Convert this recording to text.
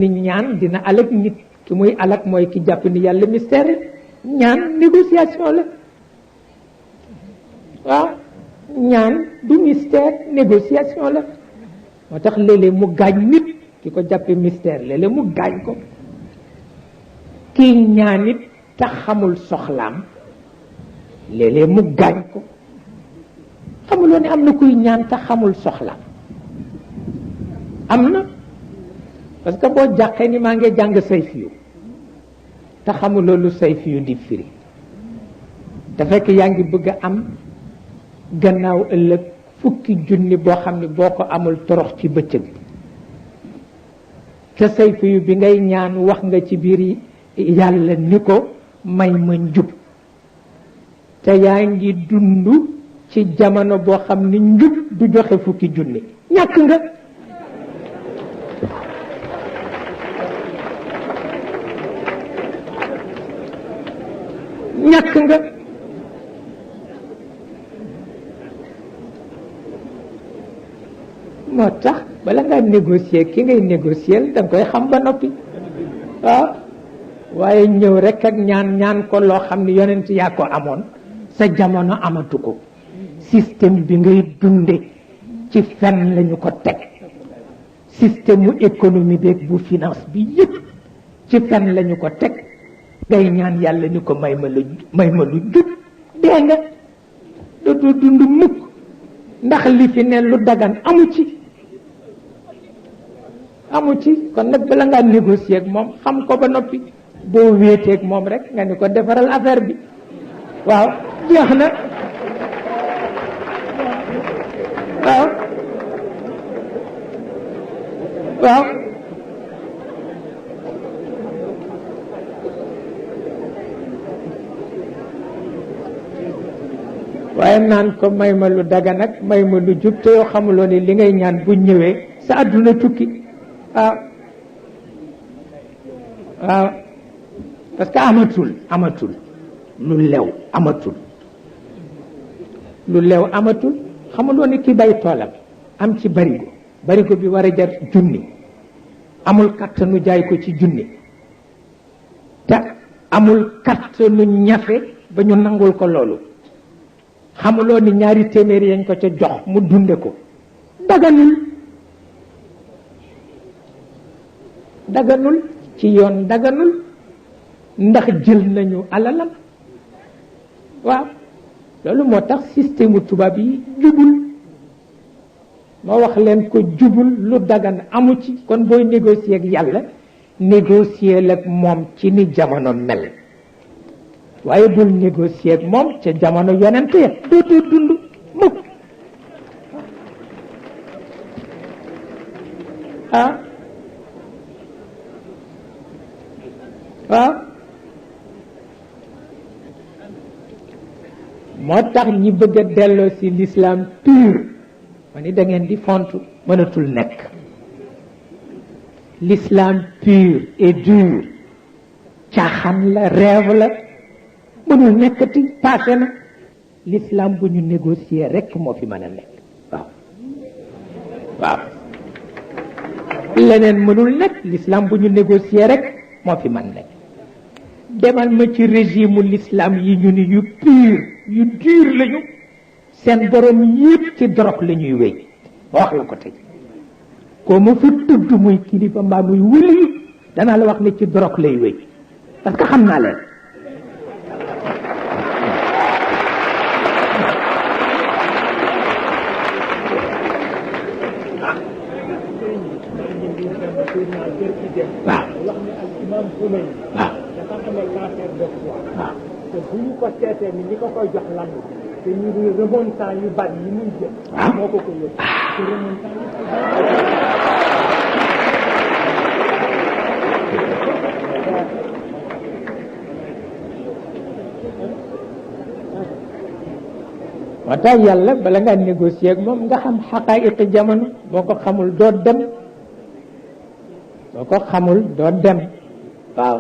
ni ñaan dina alak nit ki muy alak mooy ki jàpp ni yàlla mystère ñaan négociation la waaw ñaan du mystère négociation la moo tax léeg-léeg mu gaañ nit ki ko jàppe mystère léeg-léeg mu gaañ ko kii ñaan it te xamul soxlaam léeg-léeg mu gaañ ko xamuloo ne am na kuy ñaan te xamul soxlaam am na parce que boo jàqee ni maa ngi jàng sayfiyu te xamuloo lu sayfiyu di firi te fekk yaa ngi bëgg a am gannaaw ëllëg fukki junni boo xam ne boo ko amul torox ci bëccëg te sayfiyu bi ngay ñaan wax nga ci biir yàlla ni ko may ma njub te yaa ngi dund ci jamono boo xam ni njub du joxe fukki junni ñàkk nga ñàkk nga moo tax bala nga négocier ki ngay négocier da nga koy xam ba noppi waaw waaye ñëw rek ak ñaan ko loo xam ne yonent yaa ko amoon sa jamono amatu ko système bi ngay dunde ci fen lañu ko teg système mu économie beeg bu finance bi yëpp ci fen lañu ko teg ngay ñaan yàlla ni ko may ma lu jub dee nga dootu dund mukk ndax li fi ne lu dagan amu ci kon nag bala ngaa négocier ak moom xam ko ba noppi boo wéetee ak moom rek nga ni ko defaral affaire bi waaw jeex na waaw waaye naan ko may ma lu daga nag may ma lu jub te yoo xamuloo ni li ngay ñaan bu ñëwee sa àdduna tukki waaw parce que amatul lu lew amatul xamuloo ni ki bay toolam am ci barigo bi war a jar junni amul kattanu jaay ko ci junni te amul kattanu ñafe ba ñu nangul ko loolu xamuloo ni 2 téeméer yañ ko ca jox mu dunde ko daganul ci yoon daganul ndax jël nañu alalam waaw loolu moo tax système tubaab yi jubul moo wax leen ko jubul lu dagan amu ci kon booy négocier ak yàlla négocier ak moom ci ni jamono mel waaye bul négocier ak moom ca jamono yonent ya dootoo dund mukk waaw moo tax ñi bëgg a delloo ci l'islam pur ma ni da ngeen di fontu mënatul nekk l'islam pur et dur caaxaan la rêve la mënul nekkati passé na l'islam bu ñu négocier rek moo fi mën a nekk waaw leneen mënul nekk l'islam bu ñu négocier rek moo fi mën nekk demal ma ci régime l'islam yi ñu ni yu pur yu dur lañu seen borom yépp ci drogue la ñuy wéy ma wax la ko tey koo ma fa tudd muy kilifa mbaa muy wëli danaa la wax ne ci drogue lay wéy parce que xam naa leen te bu ñu ko seetee ni li ko koy jox lan te ñu di remontant yu bari yi muy jël moo ko ko yóbbu te remontant moo tax yàlla bala ngaa négocier ak moom nga xam xaqaayiqi jamono boo ko xamul doo dem waaw